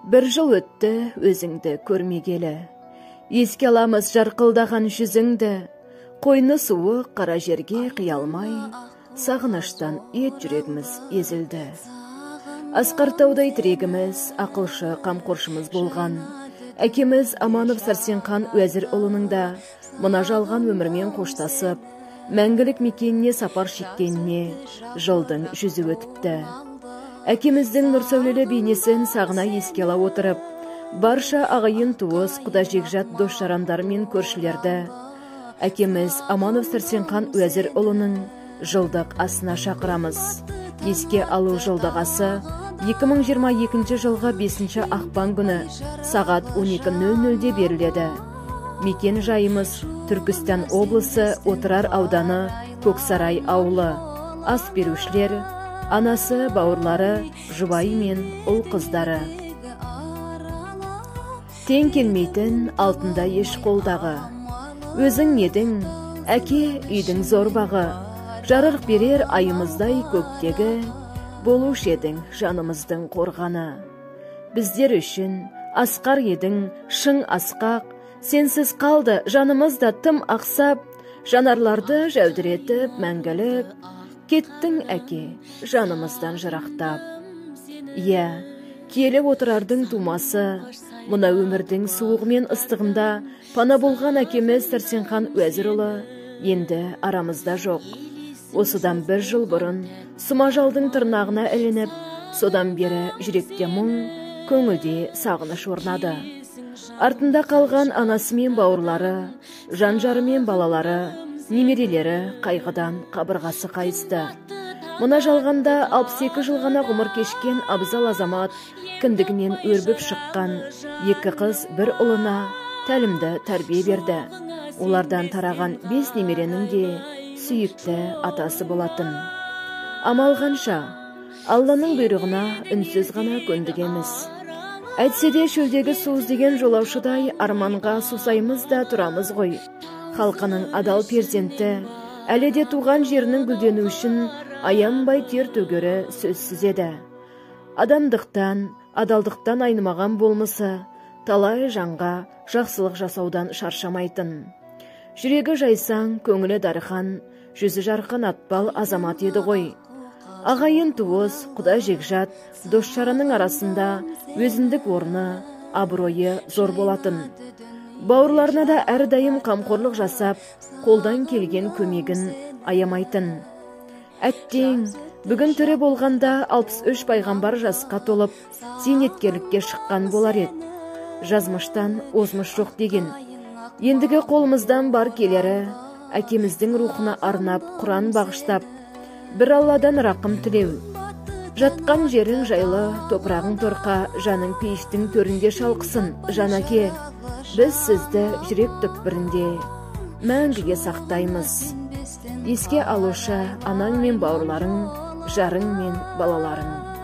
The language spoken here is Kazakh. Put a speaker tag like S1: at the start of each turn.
S1: Бір жыл өтті өзіңді көрмегелі. Еске аламыз жарқылдаған жүзіңді, қойны суық қара жерге қия алмай, сағыныштан ет жүрегіміз езілді. Асқар таудай тірегіміз, ақылшы қамқоршымыз болған әкеміз Аманов Сәрсенхан Уәзірұлының да мына жалған өмірмен қоштасып, мәңгілік мекеніне сапар шеккеніне жылдың жүзі өтіпті. Әкеміздің нұр сәулелі бейнесін сағына еске ала отырып, барша ағайын туыс, құда жекжат дос жарандар мен көршілерді әкеміз Аманов Сәрсенхан Уәзірұлының жылдық асына шақырамыз. Еске алу жылдық асы 2022 жылғы 5 ақпан күні сағат 12:00-де беріледі. Мекен жайымыз Түркістан облысы Отырар ауданы Көксарай ауылы. Ас берушілер анасы, бауырлары, жұбайы мен ұл қыздары. Тең келмейтін алтында еш қолдағы. Өзің едің, әке, үйдің зор бағы. Жарық берер айымыздай көктегі, болушы едің жанымыздың қорғаны. Біздер үшін асқар едің, шың асқақ, сенсіз қалды жанымыз да тым ақсап, жанарларды жәудіретіп мәңгілік, кеттің әке, жанымыздан жырақтап. Иә, киелі Отырардың тумасы, мына өмірдің суығы мен ыстығында пана болған әкеміз Сәрсенхан Уәзірұлы енді арамызда жоқ. Осыдан бір жыл бұрын сұмажалдың тырнағына ілініп, содан бері жүректе мұң, көңілде сағыныш орнады. Артында қалған анасы мен бауырлары, жан жары мен балалары, немерелері қайғыдан қабырғасы қайысты. Мына жалғанда 62 жыл ғана ғұмыр кешкен абзал азамат кіндігінен өрбіп шыққан екі қыз бір ұлына тәлімді тәрбие берді. Олардан тараған 5 немеренің де сүйікті атасы болатын. Амал қанша, Алланың бұйрығына үнсіз ғана көндігеміз. Әйтсе де шөлдегі су іздеген жолаушыдай арманға сусаймыз да тұрамыз ғой. Халқының адал перзенті, әлі де туған жерінің гүлденуі үшін аянбай тер төгері сөзсіз еді. Адамдықтан, адалдықтан айнымаған болмысы, талай жанға жақсылық жасаудан шаршамайтын. Жүрегі жайсаң, көңілі дархан, жүзі жарқын атпал азамат еді ғой. Ағайын туыс, құда жекжат, дос жарының арасында өзіндік орны, абыройы зор болатын. Бауырларына да әрдайым қамқорлық жасап, қолдан келген көмегін аямайтын. Әттең, бүгін тірі болғанда 63 пайғамбар жасқа толып, зейнеткерлікке шыққан болар еді. Жазмыштан озмыш жоқ деген. Ендігі қолымыздан бар келері, әкеміздің рухына арнап, Құран бағыштап, бір Алладан рақым тілеу. Жатқан жерің жайлы, топырағың торқа, жаның пейіштің төрінде шалқысын, жан әке. Біз сізді жүрек түкпірінде мәңгіге сақтаймыз. Еске алушы анаң мен бауырларың, жарың мен балаларың.